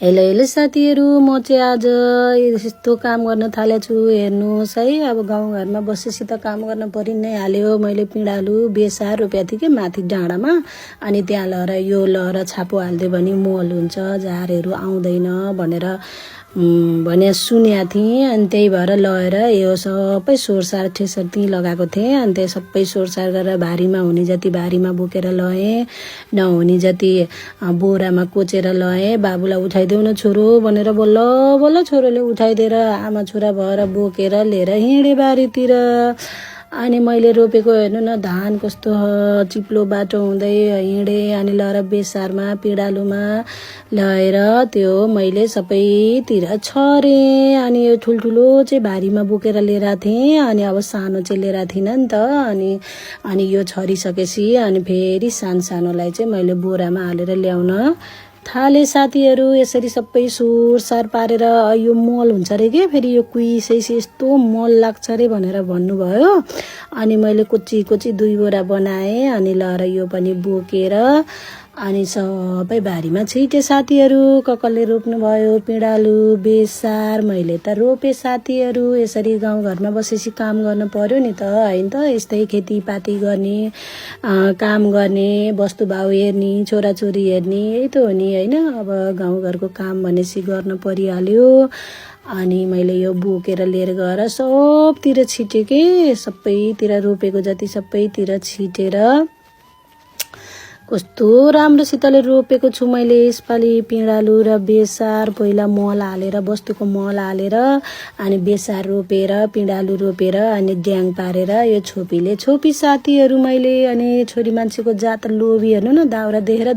Hello hello साथीहरू, म चाहिँ आज यस्तो काम गर्न थालेको छु। हेर्नुहोस् है, अब गाउँघरमा बसेपछि त काम गर्न परि नै हाल्यो। मैले पिँडालु बेसार रोपेको थिएँ कि माथि डाँडामा, अनि त्यहाँ लहर यो लहर छापो हालिदियो भने मल हुन्छ, झारहरू आउँदैन भनेर भने सुनेको थिएँ। अनि त्यही भएर लगेर यो सबै सोरसार ठेसर त्यहीँ लगाएको थिएँ। अनि त्यही सबै सोरसार गरेर भारीमा हुने जति भारीमा बोकेर लएँ, नहुने जति बोरामा कोचेर लएँ। बाबुलाई उठाइदेऊ न छोरो भनेर बल्ल बल्ल छोरोले उठाइदिएर आमा छोरा भएर बोकेर लिएर हिँडेँ बारीतिर। अनि मैले रोपेको हेर्नु न, धान कस्तो चिप्लो बाटो हुँदै हिँडेँ। अनि लहर बेसारमा पिँडालुमा लगाएर त्यो मैले सबैतिर छरेँ। अनि यो ठुल्ठुलो चाहिँ भारीमा बोकेर लिएर थिएँ, अनि अब सानो चाहिँ लिएर थिइनँ नि त। अनि यो छरिसकेपछि अनि फेरि सानोलाई चाहिँ मैले बोरामा हालेर ल्याउन थाले साथीहरू। यसरी सबै सोरसार पारेर यो मल हुन्छ अरे के, फेरि यो कुहिसैसी यस्तो मल लाग्छ अरे भनेर भन्नुभयो। अनि मैले कोची 2 बोरा बनाएँ। अनि लहर यो पनि बोकेर अनि सबै बारीमा छिटे साथीहरू। कसले रोप्नुभयो पिँडालु बेसार, मैले त रोपेँ साथीहरू। यसरी गाउँघरमा बसेपछि काम गर्न पर्यो नि त, होइन त। यस्तै खेतीपाती गर्ने, काम गर्ने, वस्तुभाउ हेर्ने, छोराछोरी हेर्ने, यही त हो नि, होइन। अब गाउँघरको काम भनेपछि गर्न परिहाल्यो। अनि मैले यो बोकेर लिएर गएर सबतिर छिटेँ के, सबैतिर रोपेको जति सबैतिर छिटेर कस्तो राम्रोसितले रोपेको छु मैले यसपालि पिँडालु र बेसार। पहिला मल हालेर, वस्तुको मल हालेर, अनि बेसार रोपेर, पिँडालु रोपेर, अनि ड्याङ पारेर यो छोपी साथीहरू मैले। अनि छोरी मान्छेको जात लोभी, हेर्नु न, दाउरा देखेर